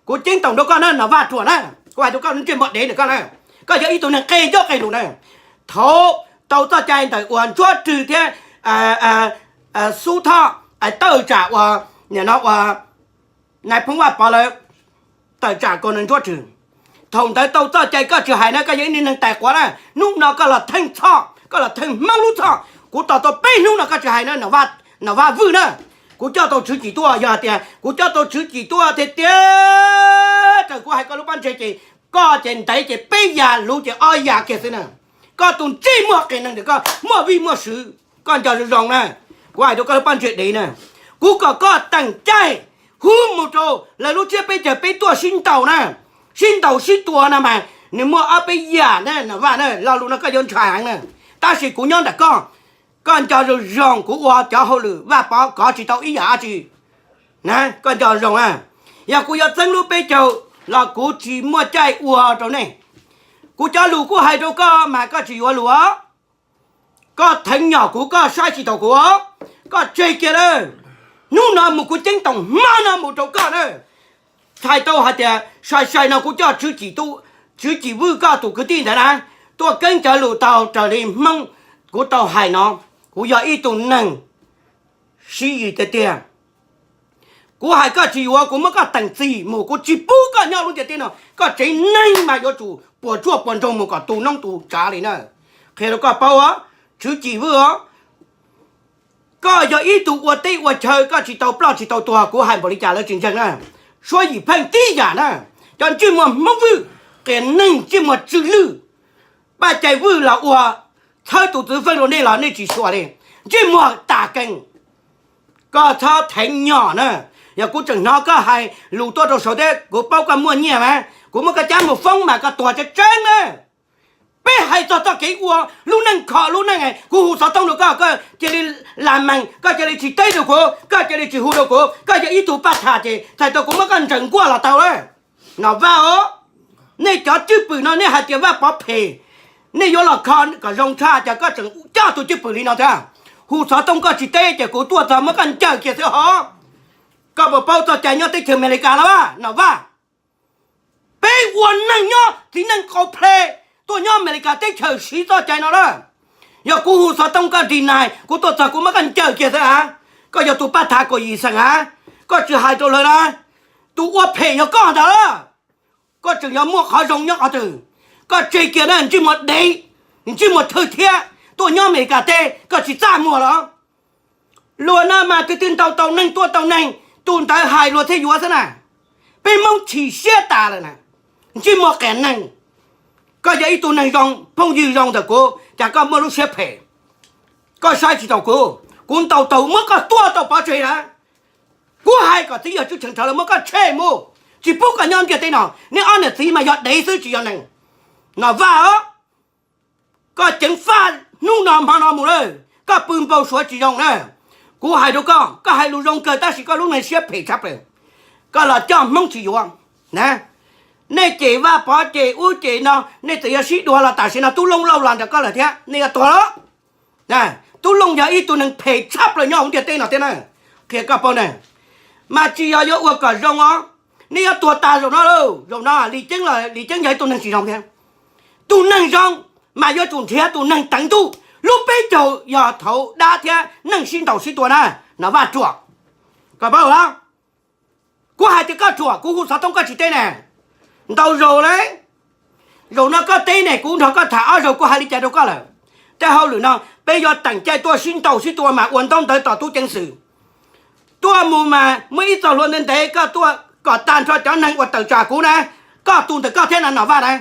Kuv ceeb toom rau koj na, Nom Vaj Ruam na, kuv hais rau koj ntsej muag dev ntawm koj na, koj yog ib tug neeg qia ncauj qia lus na. Thaum tau txoj cai ntawm uas Ntsuab Rwg thiab Xub Thoj tawm tsam uas, nim no uas nais phoo Vaj Pov lawv tawm tsam kaus neeg Ntsuab Rwg, thaum ntawd tau txoj cai koj tsis hais na, koj yog ib neeg tais quav na, hnub no koj los theej txhoj, koj los theej Hmoob lub txhoj, kuv tos tau peb hnub no koj tsis hais na, Nom Vaj Vwj na. Kuv coj tau tswv cim tuaj, yog tias kuv coj tau tswv cim tuaj tiag tiag, raws kuv hais koj lub pob ntseg ces koj ces ntev ces peb yas, luv ces ob yas kiag xwb na. Koj tus ntsej muag qias neeg ntawm koj muaj vij muaj sw, koj nco zoo zoo na. Kuv hais rau koj lub pob ntseg dev na, kuv kom koj teem caij hu mus rau lawv lub tsiab peb caug peb tuaj sib ntaus na, sib ntaus sib tua no mas nws muaj ob peb yam na, Nom Vaj na, lo lus no koj yuav ntshai heev na. Tab sis kuv nyob ntawm koj, koj nco zoo zoo, kuv ua cov hauj lwm Vaj Pov kov tsis tau ib yam dab tsi na, koj nco zoo na. Yog kuv yuav txeeb lub peb caug los kuv tsis muaj caij ua rau nej. Kuv cov lus kuj hais rau koj mas koj tsis yuav lus os. Koj theev nyom kuv, koj saib tsis taus kuv, koj tseg kiag lawm. Hnub no mus kuv ceeb toom hmo no mus rau koj na. Txhais tau hais tias sai sai no kuv coj tswv cim Vwj, koj tus kwv tij ntawd na, tuaj keeb cov lus tau raws li Hmoob kuv tau hais no. Kuv yog ib tug neeg sib yis tiag tiag. Kuv hais koj tsis yuav, kuv muab koj teem txim mus, kuv tsis pub koj nyob lub ntiaj teb no. Koj tsev neeg mas yuav tsum puas tsuaj puas ntsoog mus kom tu noob tu tsav li na. Qhia rau koj paub os, tswv cim Vwj os, koj yog ib tug ua teb ua chaw, koj tsis tau ploj tsis tau tuag, kuv hais npaum li cas lawv tsis ntseeg na. Suab Yim Pheej tib yam na, cov ntsej muag Hmoob Vwj, qias neeg ntsej muag tsw lwj. Paj Cai Vwj los ua txhawb tus txwv feej rau nej los nej tsis xyuas li, ntsej muag tas kees. Koj txhob theev nyom na. Yog kuv tseem hnov koj hais lus tuaj rau saud thiab, kuv paub koj muaj nyiaj mas kuv muab koj cab mus foob mas koj tuag tseeb tseeb na. Peb hais txog txoj kev ua lub neej kho lub neej, kuv hu xov tooj rau koj, koj cia li lam mees, koj cia li tsis teb rau kuv, koj cia li tsis hu rau kuv, koj yog ib tug paj tham ces txhais tau kuv muab koj ntsaws nkuaj los tau lawm. Nom Vaj os, nej cov cwj pwm no nej hais tias Vaj Pov phem, nej yuav los kho kom zoo tshaj ces koj tseem coj tus cwj pwm li no thiab. Hu xov tooj koj tsis teb ces kuv tuaj txog muab koj ncaws kiag xwb hos. Koj puas paub txoj cai nyob teb chaws Amelikas los Nom Vaj? Peb ua neeg nyob txiv neej qau ple tuaj nyob Amelikas teb chaws siv txoj cai no lawm. Yog kuv hu xov tooj koj deny, kuv tuaj txog kuv muab koj ncaws kiag xwb a. Koj yog tus paj tham kaum yim xeem a, koj tsis hais rau lawv na. Tus ua phem yog koj ntag. Koj tseem yuav muaj qhov zoo nyob qhov twg? Koj tseg kiag na, ntsej muag dev, ntsej muag thawj thiab, tuaj nyob Amelikas teb koj tsis txaj muag los? Luag no mas twb twb ntaus tau neeg tua tau neeg, tus ntawd hais luag thiaj yuav xwb na. Peb Hmoob chim siab tas lawm na, ntsej muag qias neeg. Koj yog ib tug neeg zoo, phooj ywg zoo ntawm kuv, cas koj muaj lub siab phem? Koj saib tsis taus kuv, kuv ntaus taus muab koj tua tau pov tseg na. Kuv hais kom txiv yawg Tswb Tsheej Rhawv lawv muab koj tshem mus, tsis pub koj nyob ntiaj teb no. Nej ob niam txiv mas yog dev xwb tsis yog neeg. Nom Vaj os, koj ceev faj hnub no hmo no mus lawm, koj pw npau suav tsis zoo na. Kuv hais rau koj, koj hais lus zoo kawg tab sis koj lub neej siab phem tshaj plaws. Koj los coj Hmoob tsis yuav na. Nej cem Vaj Pov cem ub cem no, nej txawm yuav sib dua los tam sim no Tub Looj Lauj los nrog koj lawm thiab, nej yuav tuag los? Tub Looj yog ib tug neeg phem tshaj plaws nyob hauv ntiaj teb no thiab na. Qhia koj paub na, mas tsis yog yuav ua kom zoo os, nej yuav tuag tas zaum no lauj. Zaum no Lis Ceeb los Lis Ceeb yog ib tug neeg tsis zoo thiab. Tus neeg zoo mas yuav tsum nrhiav tus neeg teev ntuj. Lub peb caug yog thaum dab thiab neeg sib ntaus sib tua na, Nom Vaj ruam. Koj paub los? Kuv hais tias koj ruam, kuv hu xov tooj koj tsis teb ne. Ntau zaus lawm. Zaum no koj teb ne, kuv nrog koj tham ob zaug kuv hais li cas rau koj lawm. Tej hauj lwm no peb yuav teem caij tuaj sib ntaus sib tua mas ua ntaub ntawv tom tub ceev xwm. Tuaj mus mas muaj ib txoj hlua ntev ntev, koj tuaj kom tag nrho cov neeg uas tawm tsam kuv na, koj tus ntawm koj thiab na Nom Vaj na.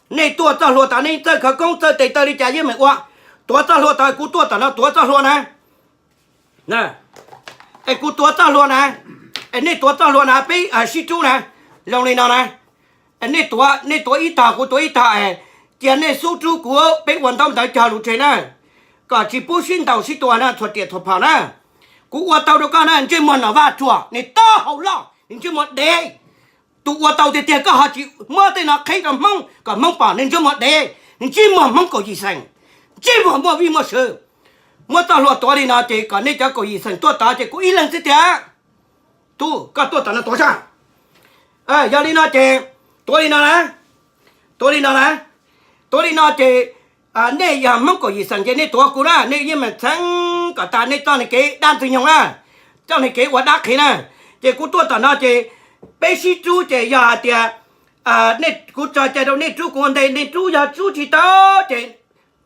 Nej tuaj txoj hlua tod nej txawj khawv koob txawj tes taw li cas yeej meem ua. Tuav txoj hlua tod, kuv tuaj tom no tuav txoj hlua na. Es kuv tuav txoj hlua na, es nej tuav txoj hlua na, peb sib rub na, zoo li no na. Nej tuav, nej tuav ib tog kuv tuav ib tog, cia nej xub rub kuv, peb ua ntaub ntawv cog lus tseg na, kom tsis pub sib ntaus sib tua na, txhua riam txhua phom na. Kuv ua tau rau koj na, ntsej muag Nom Vaj ruam, nws taub hau loj, nws ntsej muag dev. Tus ua tau tiag tiag koj ho tsis muab tej no qheb rau Hmoob kom Hmoob pom, nws ntsej muag dev, nws ntsej muag Hmoob kaum yim xeem, ntsej muag muaj vij muaj sw. Muab txoj hlua tuav li no ces kom nej cov kaum yim xeem tuaj tod ces kuv ib leeg xwb tiag. Tub, koj tuaj tom no tuav sab. Yog li no ces tuav li no na, tuav li no na, tuav li no ces nej yog Hmoob kaum yim xeem ces nej tuav kuv na, nej yeej meem txheeb kom tas nej txoj niag kev dab ntxwg nyoog na, txoj niag kev ua dab qhev na. Ces kuv tuaj tom no ces peb sib rub ces yog hais tias kuv tso cai rau nej rub kuv ua ntej, nej rub yog rub tsis tau ces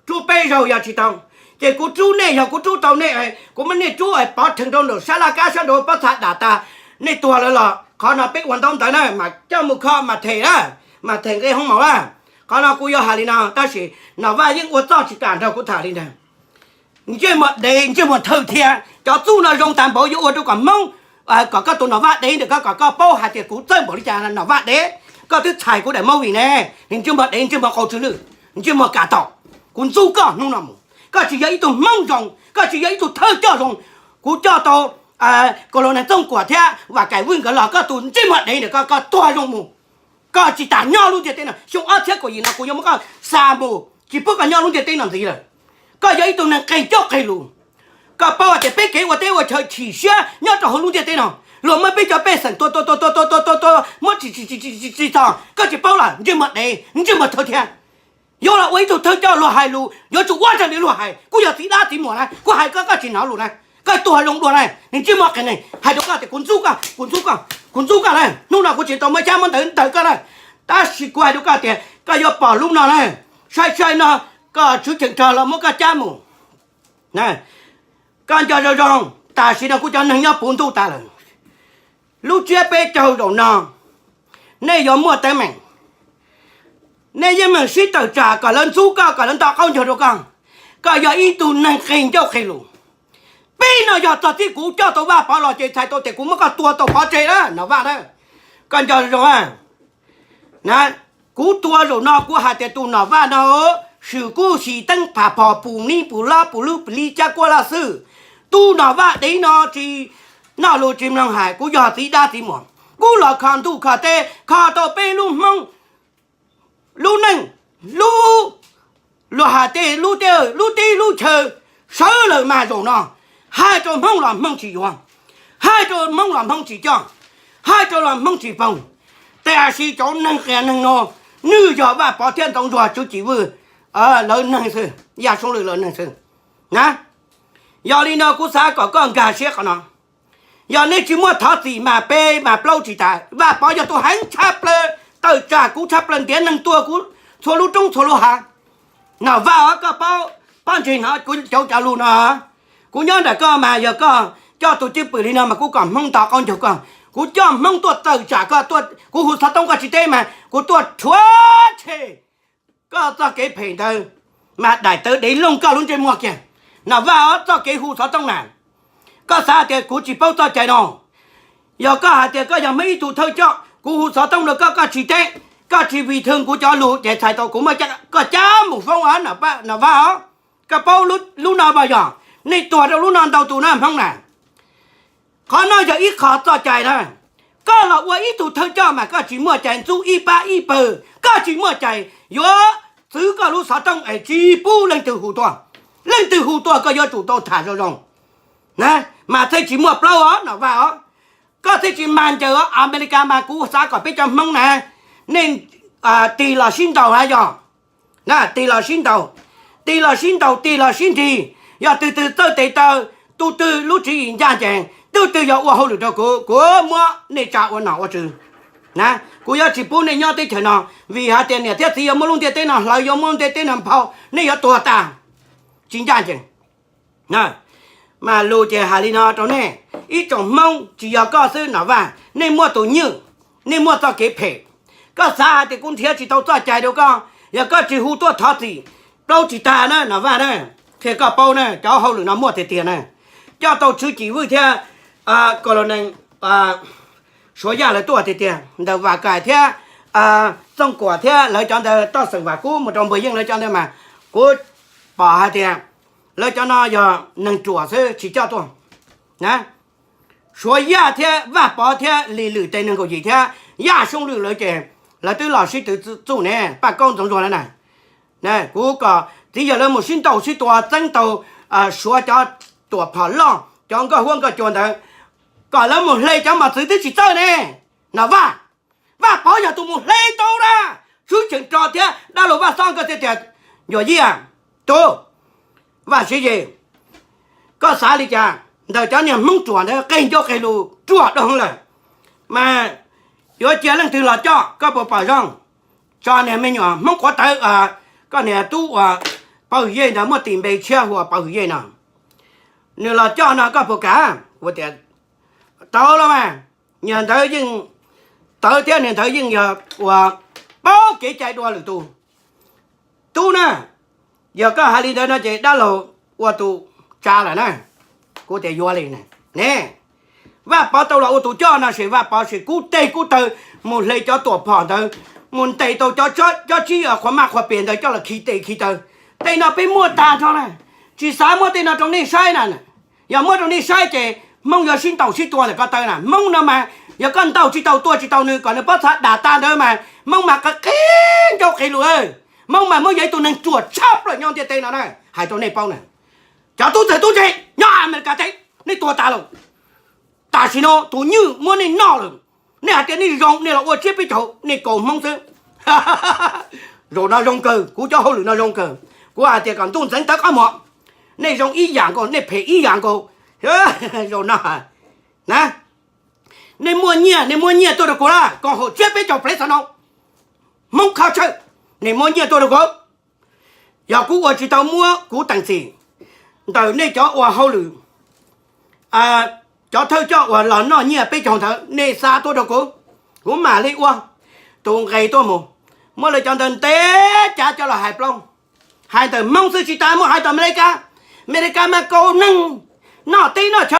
rub peb zaug yog tsis tau, ces kuv rub nej yog kuv rub tau nej, kuv muab nej rub pov rhees rau nram sab laj kab sab nraud pob txha dam tas, nej tuag lawm los qhov no peb ua ntaub ntawv na mas coj mus kho mas them na, mas them nqe hoob maum na. Qhov no kuv yuav hais li no tab sis Nom Vaj yeej ua txuj tsis kam nrog kuv tham li ntag. Ntsej muag dev ntsej muag thawj thiab, cov txuj no zoo tas npaum yuav ua rau kom Hmoob, kom koj tus Nom Vaj dev ntawm koj, kom koj paub hais tias kuv txawj npaum li cas Nom Vaj dev. Koj twb txhais kuv daim movie ne, ntsej muag dev ntsej muag qau tsw lwj, ntsej muag kam tau. Kuv ntxub koj hnub no mus, koj tsis yog ib tug Hmoob zoo, koj tsis yog ib tug thawj coj zoo. Kuv coj tau Colonel Txooj Kuam thiab Vam Kaim Vwj nkawd los koj tus ntsej muag dev ntawm koj, koj tuag zoo mus. Koj tsis tas nyob lub ntiaj teb no, xyoo ob txhiab kaum yim no kuv yuav muab koj xa mus, tsis pub koj nyob lub ntiaj teb no ntxiv lawm. Koj yog ib tug neeg qeeg coj qeeg lus. Koj paub hais tias peb kev ua teb ua chaw chim siab nyob rau hauv lub ntiaj teb no, luag muab peb cov pej xeem tua tua tua tua tua tua tua, muab tsis tsis tsis txog, koj tsis paub los ntsej muag dev ntsej muag thawj thiab. Yuav los ua ib tug thawj coj luag hais lus yuav tsum ua raws li luag hais. Kuv yog txiv dab txiv muam na, kuv hais koj koj tsis hnov lus na, koj tuag zoo dua na. Nws ntsej muag qeeg ne, hais rau koj tias kuv ntxub koj, kuv ntxub koj, kuv ntxub koj na. Hnub no kuv tsis tau muab cab muab ntawv ntawm koj na, tab sis kuv hais rau koj tias koj yuav pom lub no na, sai sai no koj tswv cheem rog los muab koj cab mus. Koj nco zoo zoo, tam sim no kuv cov neeg nyob puv ntuj tas lawm. Lub tsiab peb caug zaum no nej yuav muaj teeb meem. Nej yeej meem sib tawm tsam kom lawv ntxub koj, kom lawv nto qaub ncaug rau koj. Koj yog ib tug neeg qeeg ncauj qeeg lus. Peb no yog txog txij kuv coj tau Vaj Pov los ces txhais tau tias kuv muab koj tua tau pov tseg na Nom Vaj na. Koj nco zoo na, kuv tua zaum no kuv hais tias tus Nom Vaj no swm kuj xyim teeb pham phom pum nib pum lob pum lub pim lib cab kuab laj xwb. Tus Nom Vaj dev no tsis noj lus tsis mloog hais, kuv yog txiv dab txiv muam, kuv los kho ntuj kho teb kho tau peb lub Hmoob lub neej, lub, luag hais tias lub teb lub chaw sawv lawm mas zaum no hais rau Hmoob los Hmoob tsis yuav, hais rau Hmoob los Hmoob tsis coj, hais rau los Hmoob tsis foog. Tiam sis cov neeg qias neeg no, nws yog Vaj Pov thiab Ntxoov Ntsuag Tswv Cim Vwj lawv neeg xwb, Yaj Soob Lwm lawv neeg xwb na. Yog li no kuv xav kom koj nkag siab qhov no. Yog nej tsis muaj thov txim mas peb mas plaub tsis tas. Vaj Pov yog tus heev tshaj plaws, tawm tsam kuv tshaj plaws, ntiav neeg tua kuv txhua lub roob txhua lub hav. Nom Vaj os, koj paub, pob ntseg hnov kuv cov cov lus no. Kuv nyob ntawm koj mas yog koj coj tus cwj pwm li no mas kuv kom Hmoob nto qaub ncaug koj, kuv coj Hmoob tuaj tawm tsam koj, kuv hu xov tooj koj tsis teb mas kuv tuaj rhuav tshem koj txoj kev phem ntawd mas daim tawv dev looj koj lub ntsej muag kiag. Nom Vaj os, txoj kev hu xov tooj na, koj xav tias kuv tsis paub txoj cai no. Yog koj hais tias koj yog Hmoob ib tug thawj coj, kuv hu xov tooj rau koj koj tsis teb, koj tsis vim thwj kuv cov lus ces txhais tau kuv muab koj cab mus foob os Nom Vaj os. Koj paub lub no mas yog nej tuag rau lub no ntau tus na Hmoob na. Qhov no yog ib qho txoj cai na. Koj los ua ib tug thawj coj mas koj tsis muaj cai ntxub ib pab ib pawg, koj tsis muaj cai yuav txwv koj lub xov tooj es tsis pub leej twg hu tuaj. Leej twg hu tuaj koj yuav tsum tau tham zoo zoo na, mas thiaj tsis muaj plaub os Nom Vaj os. Koj thiaj tsis mag ncaws os. Amelikas mas kuv xav kom peb cov Hmoob na, nej tig los sib ntaus na yog. Tig los sib ntaus, tig los sib ntaus, tig los sib nrig. Yog tus twg txawj tes taw, tus twg lub tswv yim ncaj ncees, tus twg yog ua hauj lwm rau kuv, kuv muab nej tsa ua nom ua tswv na. Kuv yuav tsis pub nej nyob teb chaws no, vim hais tias niam thiab txiv yuav muab lub ntiaj teb no hlawv, yuav muab lub ntiaj teb no nphau, nej yuav tuag tas, tsis ncaj ncees. Mas lus ces hais li no rau nej, ib tsoom Hmoob tsis yog koj xwb Nom Vaj, nej muaj tus nywj, nej muaj txoj kev phem. Koj xav hais tias kuv nrhiav tsis tau txoj cai rau koj, yog koj tsis hu tuaj thov txim, plaub tsis tag na Nom Vaj na. Qhia koj paub na, cov hauj lwm no muaj tiag tiag na. Coj tau Tswv Cim Vwj thiab Colonel Suav Yaj lawv tuaj tiag tiag, ntawm Vam Kaim thiab Txooj Kuam thiab lawv cov ntawd, toj xeem Vam Kub mus rau Npuag Yeej lawv cov ntawd mas kuv pom hais tias lawv cov no yog neeg ruam xwb tsis coj tuaj. Suav Yaj thiab Vaj Pov thiab Lis Lwm tes neeg kaum yim thiab Yaj Soob Lwm lawv ces lawv twb los sib tw txuj ne, Paj Kaub Ntxoov Ntsuag lawv na. Kuv kom txiv yawg lawv mus sib ntaus sib tua txeeb tau Suav cov tuam phom loj, cov nkoj huab nkoj cua ntawd, kom lawv mus hle cov mos txwv twb tsis txawj ne, Nom Vaj. tus mus hle tau na, swb tseem rog thiab dab laug Vaj Xob koj thiaj tias, Ncuas Yias, tub, Vaj Siv Yis, koj xav li cas? Ntawm cov niag Hmoob ruam ntawd qeg ncauj qeg lus ruam dua heev lawm, mas yuav cia leej twg los coj koj puas pom zoo? Tso niag me nyuam Hmoob qhuav tawv, koj niag tub uas Pov Hwm Yej ntawd, muaj tis npe tshiab hu ua Pov Hwm Yej no, nws los coj no koj puas kam? Kuv tias, Tau los mas, niag ntawd yeej tawv thiab, niag ntawd yeej yog uas paub kev cai dua lwm tus. Tub na, yog koj hais li ntawd no ces dab laug ua tus tsa lawm na. Kuv tias, Yuav li ne, Vaj Pov tau los ua tus coj no, ces Vaj Pov ces kub teg kub taw mus hle cov tuam phom ntawd, mus ntes tau cov, cov tsib qhua maj qhua pias ntawd coj los khi tes khi taw. Tej no peb muaj tag nrho na, tsis xav muab tej no rau nej saib na. Yog muab rau nej saib ces Hmoob yuav sib ntaus sib tua ntawm ko taw na. Hmoob no mas yog koj ntaus tsis tau tua tsis tau nws, kom nws pob txha dam tag ntawd mas Hmoob mas qe qe ncauj qe lus. Hmoob mas muab yog ib tug neeg ruam tshaj plaws nyob ntiaj teb no na, hais rau nej paub na. Cov tub txawg tub ntse nyob Amelikas teb, nej tuag tas lawm. Tam sim no tus nywj muab nej noj lawm, nej hais tias nej zoo, nej los ua tsiab peb caug, nej kaus Hmoob xwb. Zaum no zoo kawg, kuv cov hauj lwm no zoo kawg. Kuv hais tias kom ntuj ntxeev tawv qab muag, nej zoo ib yam nkaus, nej phem ib yam nkaus. Zaum no na, nej muaj nyiaj, nej muab nyiaj tuaj rau kuv lawm, koom haum tsiab peb caug plev xov no, Hmoob qhov tshawj, nej muab nyiaj tuaj rau kuv. Yog kuv ua tsis tau muab kuv teem txim ntawm nej cov ua hauj lwm, cov thawj coj uas los noj nyiaj peb caug ntawd, nej xa tuaj rau kuv, kuv mam li ua tus nqe tuaj mus. Muab lawv cov ntawd ntev cav coj los hais plaub, hais ntawm Hmoob xwb tsis tas, muab hais tom Amelikas. Amelikas mas kaus neeg, noj teb noj chaw.